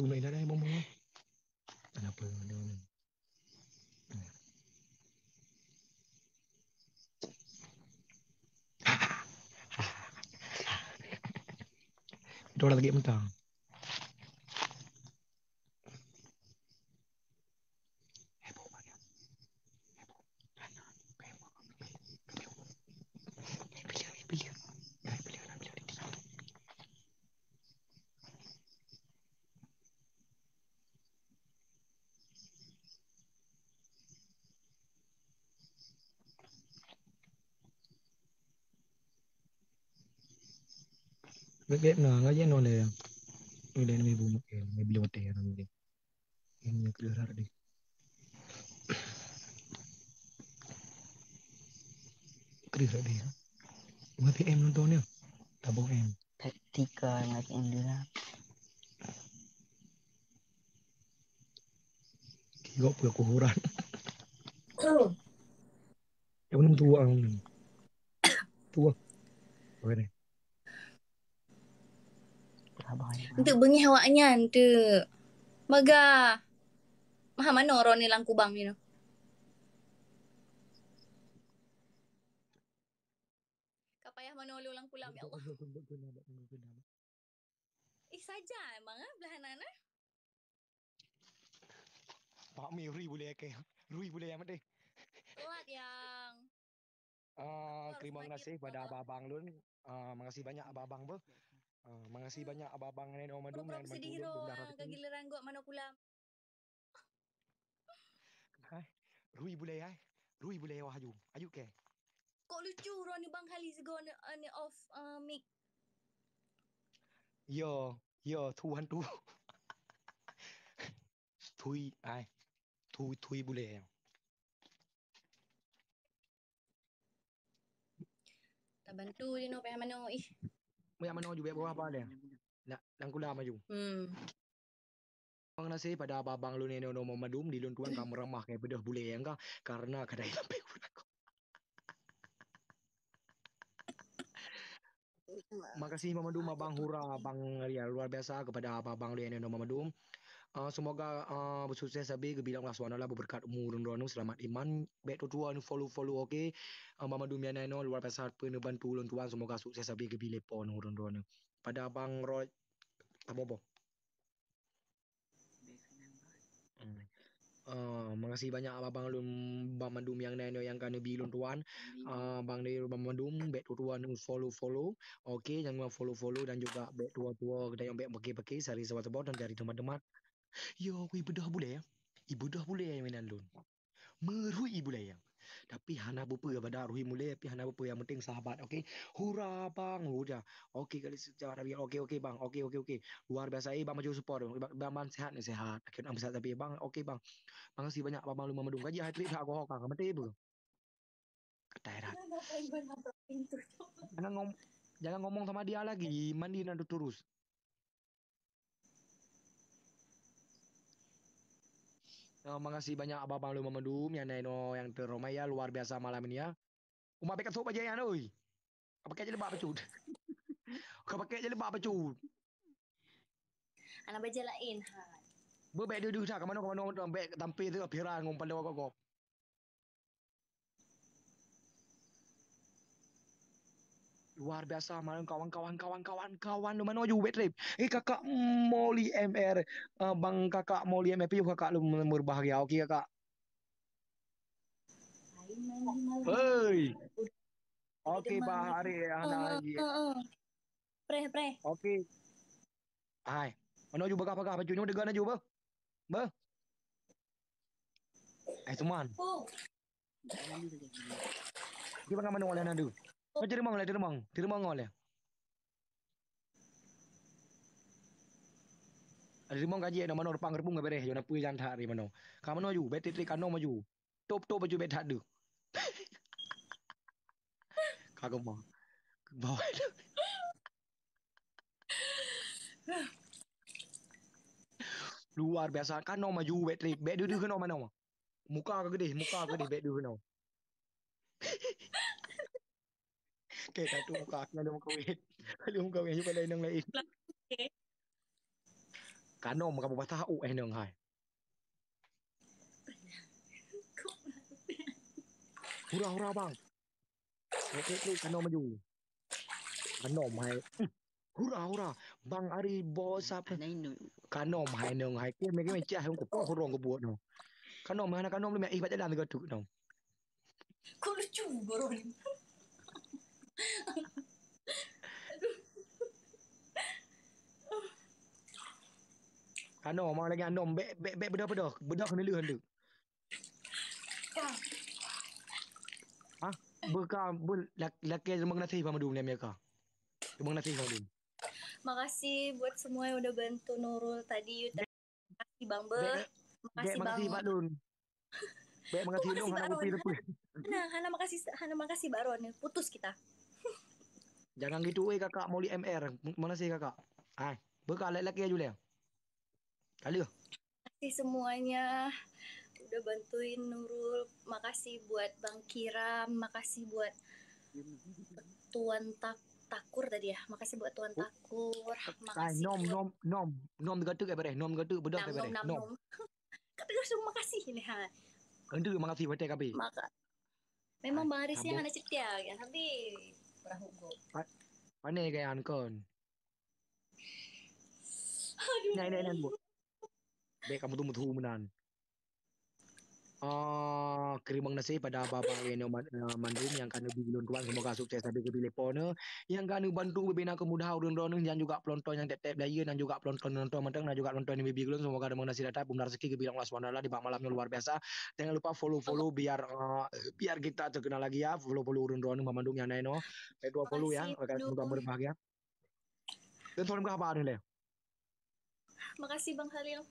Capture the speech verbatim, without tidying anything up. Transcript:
Bunuh indah dah, bunuh. Kenapa? Dua lagi mentang. Beb-beb na, ngajak nyoe lé. Nyoe lé, nyoe ibu, nyoe beliau watèe nyoe lé. Nyoe keudroe rot deh. Keudroe rot deh. Nyoe P M nonton nyoe. Tabong M. Taktika ngat M dulu lah. Tiga puluh aku huran. Yang mana tua? Tua. Apa ni? Untuk beungéh awaknyan tu. Mega. Maha manoe droeneuh lam kubang ni tu. Ka payah manoe lôn lam kulam, ya Allah. Ih, saja emang, ah, blah anak, ah. Pak Mi, rui bulèe ke? Rui bulèe yang penting. Telat, Yang. Ah, terima kasih pada abang-abang lôn. Ah, makasih banyak abang-abang beuh. Ah, makasih banyak abang-abang nyoe mandum yang bantu lôn. Sedih lôn dah rasa ka giliran gok manoe kulam. Hai, rui bulèe ai. Rui bulèe wah aju. Aju ke? Kok lucu droeneuh Bang Khalid sigoe ne, ne off, eh, mic. Yo, yo, tuan tu. Tui, ai. Tui, tui bulèe. Tabantu je noh payah manoe ih. Payah manoe ju bak bawah apa lé? Nak nang kula maju. Hmm. Terima kasih pada abang-abang lôn nyoe mandum di lôn tuan ka meuramah keu beudôh bulèe nyang ka karena kadai sampai urang. Makasih mandum abang Hura, abang Ria, luar biasa kepada abang-abang lôn nyoe mandum. Ah, semoga, ah, sukses sabe geubi lé Allah Subhanahu Wa Taala, beubeureukat umu droeneuh, seulamat iman, bèk tutoe follow-follow, oke. Ah, mandum nyang na inoe luar biasa peue neubantu lôn tuan, semoga sukses sabe geubi lé Po droeneuh. Pada abang Roy, apa boh? Hmm. Ah, makasih banyak abang lôn bak mandum nyang na inoe nyang ka neubi lôn tuan. Ah, bang lôn bak mandum bèk tutoe follow-follow. Oke, jangan lupa follow-follow dan juga bèk tutoe kita yang bèk pakai-pakai sehari sebuah dan dari teman-teman. Yo, aku ibeudôh bulèe ya. Ibeudôh bulèe ya mainan lôn. Meurui bulèe ya. Tapi hana bupeue pada rui mulai, tapi hana bupeue yang penting sahabat, oke. Hura bang, hura. Oke kali secara oke oke bang, oke oke oke. Luar biasa eh bang maju support, bang, bang sehat ni sehat. Akhirnya sehat tapi bang, oke bang. Makasih banyak bang lôn mandum gaji hai trip hak gohok ka mati bu. Ketai rat. Jangan ngom jangan ngomong sama dia lagi, mandi nak terus. Oh, makasih banyak abang-abang lôn mandum nyang na inoe nyang teurhormat ya, luar biasa malam ini ya. Umat bèk kasôk bajèe nyan oi. Ka pakai jilbab bacut. Ka pakai jilbab bacut. Anak bajèe laén ha. Beu bèk deuh-deuh that ka manoe ka manoe bèk tampé teuh viral ngon paloe gob-gob. Luar biasa malam kawan-kawan kawan-kawan kawan di mana ju bad trip. Eh kakak Molly M R, eh, bang kakak Molly M R, piye kakak lôn berbahagia. Oke kakak. Hei. Oke bah hari anak lagi. Preh preh. Oke. Hai. Mana ju bagah-bagah baju nyoe degan aju bah. Bah. Eh teman. Di bangai manoe oleh nadu. Oh, jeremang oleh jeremang. Jeremang oleh. Ada jeremang gaji ada manoe rupang repung ke bereh. Jona pui jan that ri manoe. Ka manoe ju, betik trik kano maju. Top top baju bet that deh. Ka gemah. Bawah. Luar biasa kano maju bet trik. Bet deh deh kano manoe. Muka ka geudeh, muka ka geudeh, bèk deuh keunoe. Oke, ka tu muka aku lalu muka weh. Lalu muka weh, cuba lain yang lain. Oke. Kanom kamu patah u eh nong hai. Hura hura bang. Klik klik klik kanom maju. Kanom hai. Hura hura. Bang Ari bos apa? Kanom hai nong hai. Kau mega mecah yang kupoh hurung kebuat no. Kanom hai kanom lu meh ih baca dalam tiga tu no. Kok lucu burung ni? Ano, mau lagi anom. Bek, bek, bek bedah-bedah. Bedah kena leuh hantu. Ha? Beuka, beu, lak-, lakée terima kasih Pak Madu, Amerika. Terima kasih Pak Madu. Makasih buat semua yang udah bantu Nurul tadi. Terima kasih Bang Beh. Makasih Bang. Pak Lun. Bek makasih Bang Ron. Hana, hana makasih, hana makasih Bang Ron. Putus kita. Jangan gitu eh kakak Molly M R. Mana sih kakak? Ah, beuka lelaki aja lah. Kalau. Makasih semuanya udah bantuin Nurul. Makasih buat Bang Kiram. Makasih buat Tuan Tak Takur tadi ya. Makasih buat Tuan Takur. Makasih. Nom nom nom nom tiga tu ke bereh. Nom tiga tu bedah ke bereh. Nom nom. Kata terima kasih ni ha. Kentu makasih batai kabi. Maka. Memang Bang Aris yang ada cetia kan. Habis perahu go. Pandai gaya kon. Aduh. Nai nai nai. Bek kamu tu mutu menan. Ah, terima kasih pada abang-abang yang uh, mandum yang kami bagi lon tuan semoga sukses sampai ke pilih pona yang kami bantu bebina kemudahan urang droeneuh yang juga penonton yang tep-tep layan dan juga penonton nonton mentang dan juga penonton yang bibir semoga ada mengenai datang pun rezeki ke bilang Allah Subhanahu Wa Taala di bak malam yang luar biasa. Jangan lupa follow-follow biar uh, biar kita terkenal lagi ya. Follow-follow urang droeneuh mandum yang naik no. Dua follow ya. Semoga berbahagia. Dan salam ke apa ni leh? Makasih Bang Halil.